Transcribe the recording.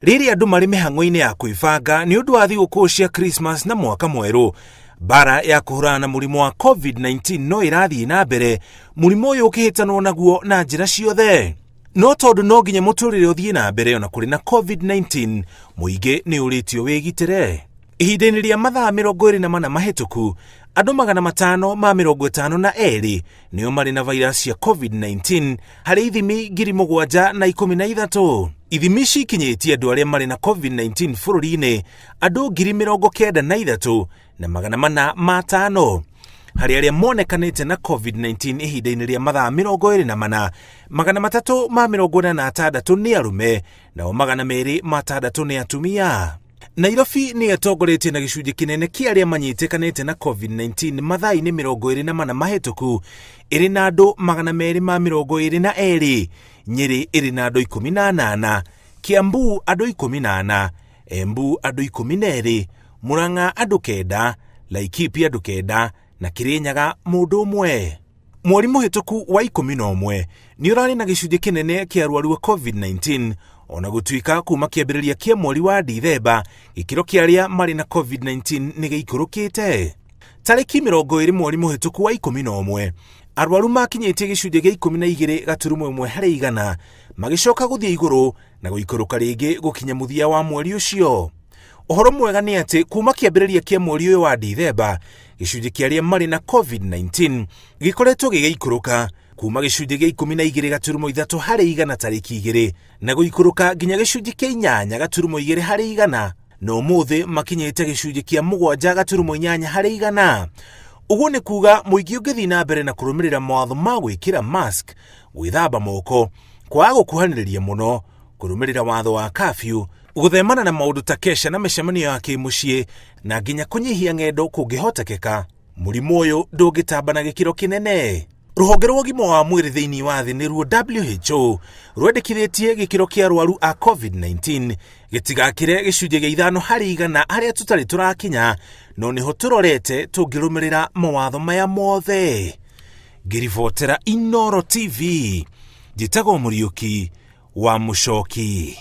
Rĩrĩa andũ marĩ mĩhang'o-inĩ ya kwĩbanga nĩ ũndũ wa thigũkũ cia Christmas na mwaka mwerũ, mbara ya kũhũrana na mũrimũ wa COVID-19 no ĩrathiĩ na mbere, mũrimũ ũyũ ũkĩhĩtanwo naguo na njĩra ciothe. No tondũ no nginya mũtũrĩre ũthiĩ na mbere ona kũrĩ na COVID-19, mũingĩ nĩ ũrĩtio wĩgitĩre. Ihinda-inĩ rĩa mathaa 24 mahĩtũku, andũ 552 nĩo marĩ na virus ya COVID-19 harĩ ithimi 7,013. Ithimi ici ikinyĩtie andũ arĩa marĩ na COVID-19 bũrũri-inĩ andũ 93,405. Harĩ arĩa monekanĩte na COVID-19 ihinda-inĩ rĩa mathaa 24, 386 nĩ arũme nao 206 nĩ atumia. Nairobi nĩ ĩtongoretie na gĩcunjĩ kĩnene kĩa arĩa manyitĩkanĩte na COVID-19 mathaa-inĩ 24 mahĩtũku, ĩrĩ na andũ 222, Nyĩrĩ ĩrĩ na andũ 18, Kiambu andũ 14, Embu andũ 12, Murang'a andũ 9, Laikipia andũ 9 na Kirinyaga mũndũ ũmwe. Mweri mũhĩtũku wa 11 nĩ ũrarĩ na gĩcunjĩ kĩnene kĩa arwaru a COVID-19 ona gũtuĩka kuma kĩambĩrĩria kĩa mweri wa Dithemba gĩkĩro kĩa arĩa marĩ na COVID-19 nĩ gĩikũrũkĩte. Tarĩki 20 mweri mũhĩtũku wa 11 arwaru makinyĩtie gĩcunjĩ gĩa 12.1 harĩ igana magĩcoka gũthiĩ igũrũ na gũikũrũka rĩngĩ gũkinya mũthia wa mweri ũcio. Ũhoro mwega nĩ atĩ kuma kĩambĩrĩria kĩa mweri ũyũ wa Dithemba gĩcunjĩ kĩa arĩa marĩ na COVID-19 gĩkoretwo gĩgĩikũrũka kuma gĩcunjĩ gĩa 12.3 harĩ igana tarĩki 2 na gũikũrũka nginya gĩcunjĩ kĩa 8.2 harĩ igana na ũmũthĩ makinyĩte gĩcunjĩ kĩa 7.8 harĩ igana. Ũguo nĩ kuga mũingĩ ũngĩthiĩ na mbere na kũrũmĩrĩra mawatho ma gwĩkĩra mask, gwĩthamba moko, kwaga gũkuhanĩrĩria mũno, kũrũmĩrĩra watho wa curfew, gũthemana na maũndũ ta kesha na mĩcemanio ya kĩmũciĩ na nginya kũnyihia ng'endo kũngĩhotekeka, mũrimũ ũyũ ndũngĩtamba na gĩkĩro kĩnene. Rũhonge rwa ũgima wa mwĩrĩ thĩinĩ wa thĩ nĩruo WHO rwendekithĩtie gĩkĩro kĩa arwaru a COVID-19 gĩtigakĩre gĩcunjĩ gĩa 5 harĩ igana harĩa tũtarĩ tũrakinya, no nĩho tũrorete tũngĩrũmĩrĩra mawatho maya mothe. Ngĩribotera Inooro TV, njĩtagwo Mũriũki wa Mũcoki.